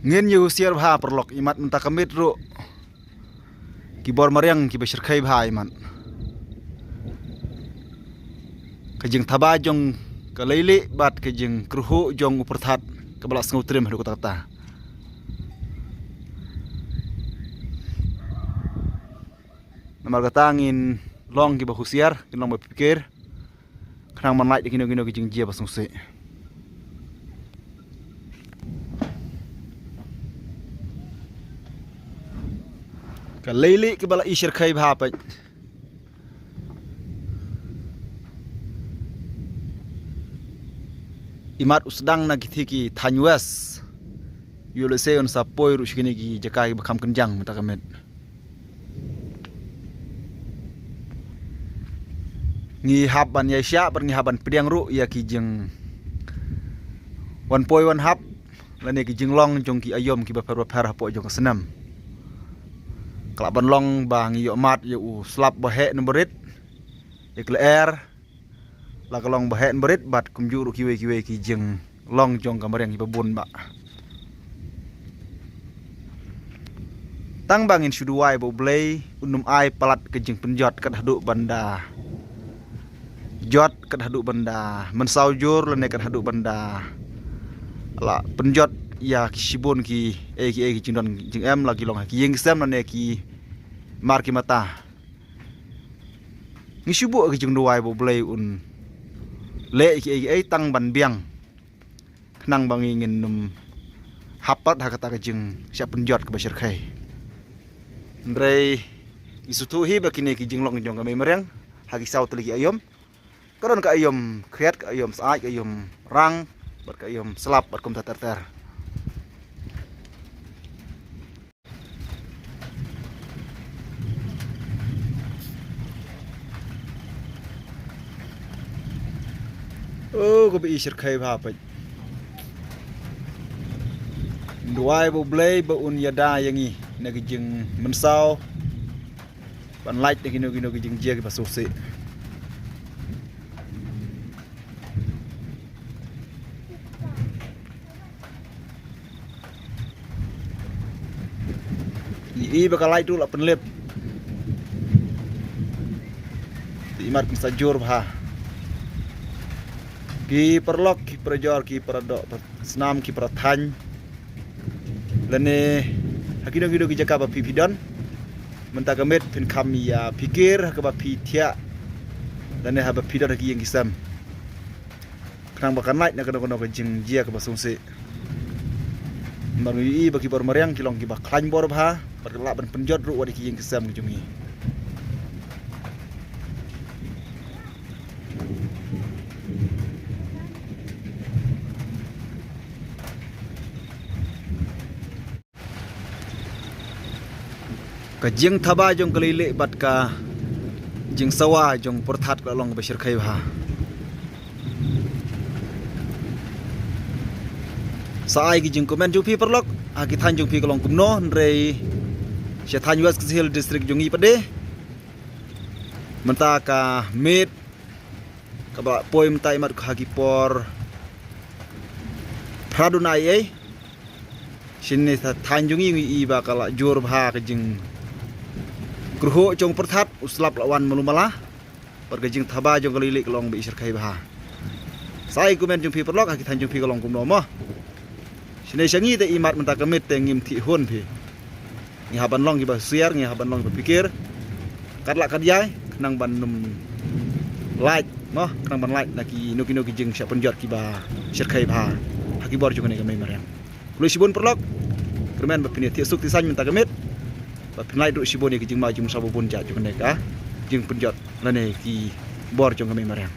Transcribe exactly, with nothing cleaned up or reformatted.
Ngin ïa husiar bha paralok, imat mynta ka miet ruh ki bor mariang kiba shyrkhei bha imat. Ka jingthaba jong ka leilieh bad ka jingkyrhuh jong u pyrthat kaba la sngew triem haduh katta katta. Namar kata ngin long kiba husiar, ngin long ba phikir. Khnang ban lait da kino kino ki jingjia ba sngewsih. Ka leilieh kaba la i shyrkhei bha peit. Imat u sdang na ki thik ki thaiñ West. Ïoh lehse un sa poi ruh sha kine ki jaka kiba kham kynjang mynta ka miet. Ngi hap ban ïaishah bad ngi hap ban pdiang ruh ïa ki jingwan poi wan hap lane ki jinglong jong ki aïom kiba pher bapher hapoh jong ka snem. Ka lah ban long ba ngi ïoh mad ïa u slap ba heh ne ba rit, ïa ka lyer, la ka long ba heh ba rit bad kumjuh ruh kiwei kiwei ki jinglong jong ka mariang kiba bun bha. Tang ba ngin shu duwai ba U Blei un ym ai palat ka jingpynjot kat haduh ban da jot, kat haduh ban da mynsaw jur lane kat haduh ban da la pynjot ïa ki shibun ki ei ki ei ki jingdon jingem, la ki long ha ki ïing ki sem lane ki mar ki mata. Ngi shu buh ki jingduwai ba U Blei un leh ki ei ki ei tang ban biang. Khnang ba ngi ngin ym hap pat ha kata ka jingshah pynjot kaba shyrkhei. Hynrei ngi sngewthuh hi ba kine ki jinglong jong ka mei mariang ha ki saw tylli ki aïom. Ka don ka aïom khriat, ka aïom syaid, ka aïom rang bad ka aïom slap bad kumta ter ter. Oh, kaba i shyrkhei bha peit. Duwai ba U Blei ba un ïada ïa ngi na ki jingmynsaw ban lait na kino kino ki jingjia kiba sngewsih. Ngi i ba ka lait ruh la pynlip. Te imat pynsa jur bha. Ki paralok, ki parajor, ki paradoh, snam, ki parathaiñ. Lane ha kino kino ki jaka ba phi phi don. Mynta ka miet phin kham ïa phikir ha kaba phi thiah. Lane haba phi don ha ki ïing ki sem. Khnang ba kan lait na kano kano ka jingjia kaba sngewsih. Namar ngi ïohi ba ki bor mariang ki long kiba khlaiñ bor bha bad ka lah ban pynjot ruh wat ïa ki ïing ki sem ki jong ngi. Ka jingthaba jong ka leilieh bad ka jingsawa jong pyrthat ka la long kaba shyrkhei bha. Sa ai ki jingkomen jong phi paralok ha ki thaiñ jong phi ka long kumno, hynrei sha thaiñ West Khasi Hills District jong ngi pat de mynta ka miet kaba poi mynta imat ha ki por phra duna ei ei. Shane sa thaiñ jong ngi ngi i ba ka la jur bha ka jingkyrhuh jong pyrthat, u slap la wan malu mala. Bad ka jingthaba jong ka leilieh ka long ba i shyrkhei bha. Sa ai komen jong phi paralok ha ki thaiñ jong phi ka long kumno mo. Shane sha ngi te imat mynta ka miet te ngim thih hun phi. Ngi hap ban long kiba husiar, ngi hap ban long kiba phikir. Kat lah kat jai, khnang ban ym lait, mo, khnang ban lait na kino kino ki jingshah pynjot kiba shyrkhei bha ha ki bor jong kane ka mei mariang. Khublei shibun paralok. Kyrmen ba phin ïa thiah suk thiah saiñ mynta ka miet. Ba phin lait ruh shibun ïa ki jingma jingmynsaw ba bun jait jong kane ka jingpynjot lane ki bor jong ka mei mariang.